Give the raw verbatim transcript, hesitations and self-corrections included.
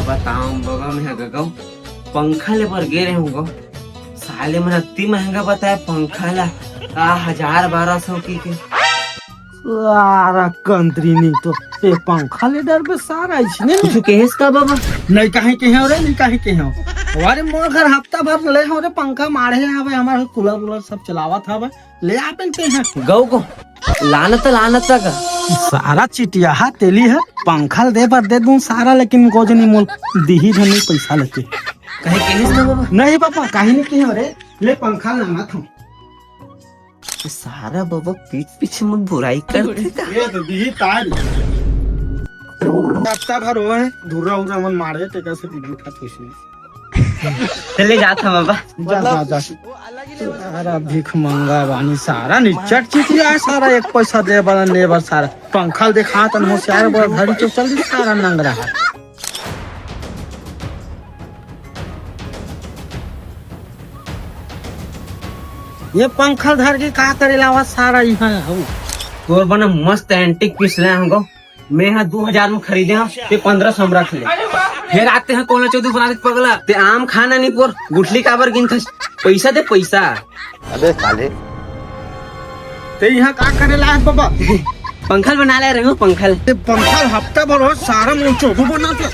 बताओ बबा, मैं ह गगौ पंखा ले बर गे रहे हूँ गो। साले मन अति महंगा बताए पंखा ला, का हजार बारह सौ की के। सारा कंत्री नहीं तो ते पंखा ले डरबे सारा इसने। कुछ कहेस का बबा? नहीं कहे के हो रे, नहीं कहे के हो। अरे मोर घर हफ्ता भर ले हो रे, पंखा माढ़े हवे, हमार कूलर वूलर सब चलावत हवे। ले आ पेन ते हैं। गौ को लानत लानत का। सारा चिटियाहा तेली है, पंखा दे बर दे दूं सारा, लेकिन गोजनी मोल दिही धनी पैसा लेके। कहे कहेस का बबा? नहीं पापा, कहीं नहीं कहे रे। ले पंखा लाना था। सारा बबा पीठ पीछे में बुराई करथे का? ये तो दिही तार। हफ्ता भर हो है, धुर्रा उर्रा मन मारे, तेकर से पीठ उठा थोसी। चले जात हम बबा। जा, जा, जा। सारा भीख मंगा बानी, सारा निचट चिटिया है, सारा एक पैसा दे वाला नेबर, सारा पंखा देखा तन होशियार बड़ घड़ी तो चल दी, सारा नंगरा है। ये पंखा धर के का करे लावा सारा इहाँ हऊ। तोर बना मस्त एंटीक पीस ले आंगो। मैं हा दू हजार में खरीदे हूँ, ते पन्द्रह सौ में रख ले। फिर आते हैं कोला चौधरी बना दे पगला। ते आम खाना नहीं पोर, गुठली काबर गिनथस? पैसा दे पैसा। अबे साले। ते यहाँ का करे लायक बाबा? पंखल बना ले रहे हो, पंखल। ते पंखल हफ्ता भर हो, सारा मुंह चोबू बनाते।